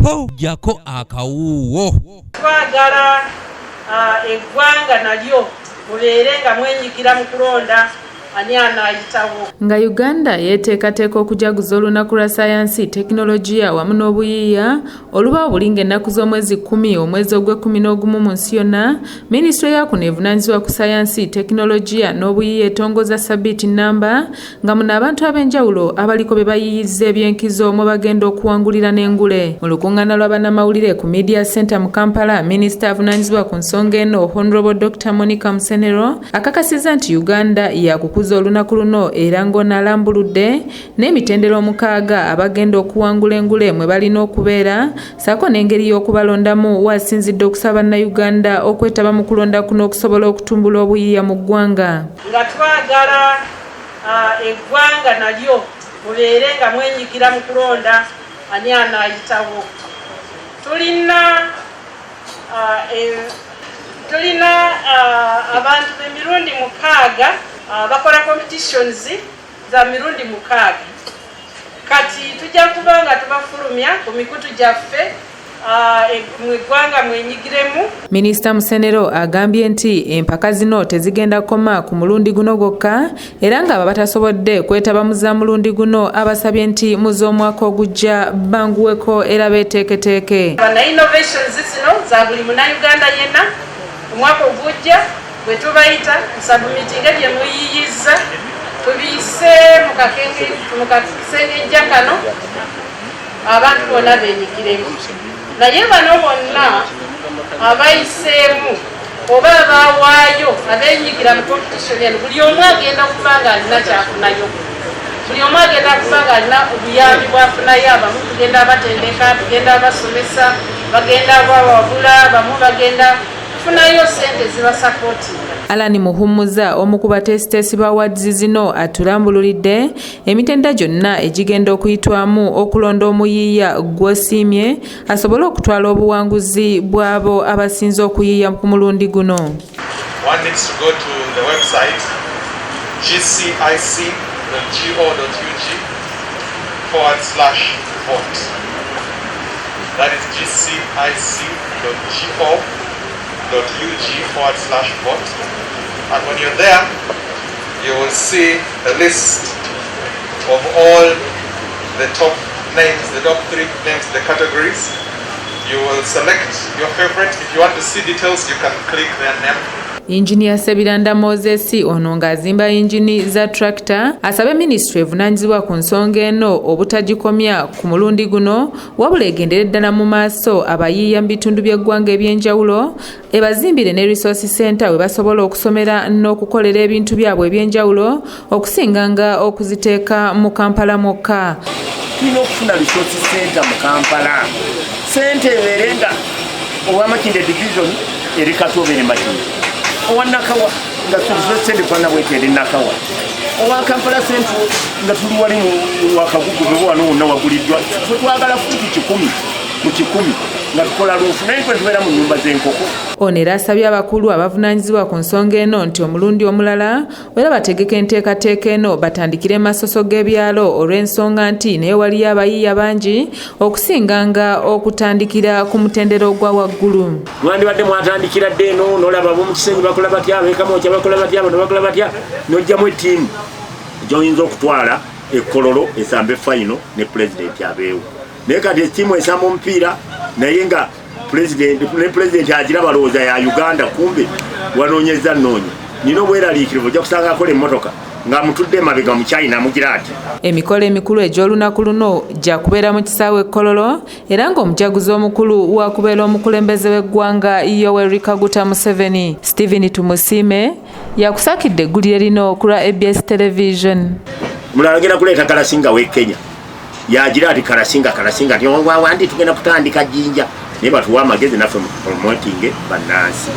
Ho, jjako akawuuwo. Twagala eggwanga nalyo mubeere nga mwenyigira mu kulonda ani anaayitawo. Nga Uganda yeeteekateeka okujaguza olunaku lwa ssaayansi, tekinologiya wamu n'obuyiiya olubaawo buli ng'ennaku z'omwezi 10 omwezi ogw'ekkumi n'ogumu mu nsi yonna, minisitule ya kuno evunaanyizibwa ku ssaayansi, tekinologiya n'obuyiiya etongoza ssabbiiti nnamba nga muno abantu ab'enjawulo abaliko be bayiiyizza ebyenkizo mwe bagenda okuwangulira n'engule. Mu lukuŋŋaana lwa bannamawulire ku Media Center mu Kampala, minisita avunaanyizibwa ku nsonga eno Honorable Dr. Monica Musenero akakasizza nti Uganda yakukuza olunaku luno era ng'ono alambuludde n'emitendera 6 abagenda okuwangula engule mwe balina okubeera ssaako n'engeri y'okubalondamu waasinzidde okusaba bannayuganda okwetaba mu kulonda kuno okusobola okutumbula obuyiiya mu ggwanga. Nga twagala eggwanga nalyo mubeere nga mwenyigira mu kulonda ani anaayitawo. Tulina abantu b'emirundi 6 bakola competitions za mirundi 6. Kati tujja kuba nga tubafulumya ku mikutu gyaffe mu eggwanga mwenyigiremu. Minisita Musenero agambye nti empaka zino tezigenda kukoma ku mulundi guno gwokka era ng'abo batasobodde kwetaba mu za mulundi guno abasabye nti mu z'omwaka ogujja banguweko era beeteeketeeke. Bana innovations zino za buli munnayuganda yenna. Omwaka ogujja bwe tubayita musubmittinge bye muyiiyizza tubiyise mu kasengejja kano abantu bonna beenyigiremu. Naye bano bonna abayiseemu oba abawaayo abeenyigira mu competition eno, buli omu agenda kuba nga alina kyafunayo, buli omu agenda kuba nga alina obuyambi bwafunayo. Abamu tugenda abatendeka, tugenda abasomesa, bagenda bawabula, abamu bagenda kufunayo sente zibasupportinga. Alan Muhumuza, omu ku bateesiteesi ba awards zino, atulambululidde emitendera gyonna egigenda okuyitwamu okulonda omuyiiya gw'osiimye asobole okutwala obuwanguzi bw'abo abasinze okuyiiya ku mulundi guno. One needs to go to the website gcic.go.ug/vote. That is gcic.go.ug/vote. And when you're there, you will see a list of all the top names, the top three names, the categories. You will select your favorite. If you want to see details, you can click their name. Yinginiya Sebiranda Moses, ono ng'azimba yingini za tractor, asabe minisitule evunaanyizibwa ku nsonga eno obutagikomya ku mulundi guno wabula egendere ddala mu maaso abayiiya mu bitundu by'eggwanga ebyenjawulo ebazimbire ne resource center we basobola okusomera n'okukolera ebintu byabwe ebyenjawulo okusinga nga okuziteeka mu Kampala mwokka. Tulina okufuna resource center mu Kampala, sente ebeere nga owamakinde division eri Katobere Makinde, owa Nakawa nga resource center efaanana bweti eri Nakawa, owa Kampala Central nga tuli wali wakagugu bwe wano wonna waguliddwa. Fe twagala fuuti 100 mu 100 nga tukola roof, naye ffe tubeera mu nyumba z'enkoko. Ono era asabye abakulu abavunaanyizibwa ku nsonga eno nti omulundi omulala era bategeka enteekateeka eno batandikire masoso g'ebyalo olw'ensonga nti naye waliyo abayiiya bangi okusinga nga okutandikira ku mutendera ogwa waggulu. Mwandibadde mwatandikira dde eno nolaba abomukisenyi bakola batya, abekamokya bakola batya, bano bakola batya, nojjamu ettiimu gyoyinza okutwala ekololo esambe final ne pulezidenti abeewo. Naye kati ettiimu esamba omupiira naye nga ne pulezidenti agira balowooza ya Uganda, kumbe wanoonyeza nnoonya. Nina obweraliikirivu ojja kusanga akola emmotoka nga mutudde emabega mu China mugira ati. Emikolo emikulu egy'olunaku luno gyakubeera mu kisaawe e Kololo era ng'omujaguzi omukulu wakubeera omukulembeze w'eggwanga Yoweri Kaguta Museveni. Stephen Tumusiime yakusakidde eggulire lino ku lwa ABS Television. Mulala agenda kuleeta Kalasinga w'e Kenya yagira ati Kalasinga, Kalasinga nti wandi tugenda kutandika Jjinja, naye batuwe amagezi naffe mupromotinge bannansi.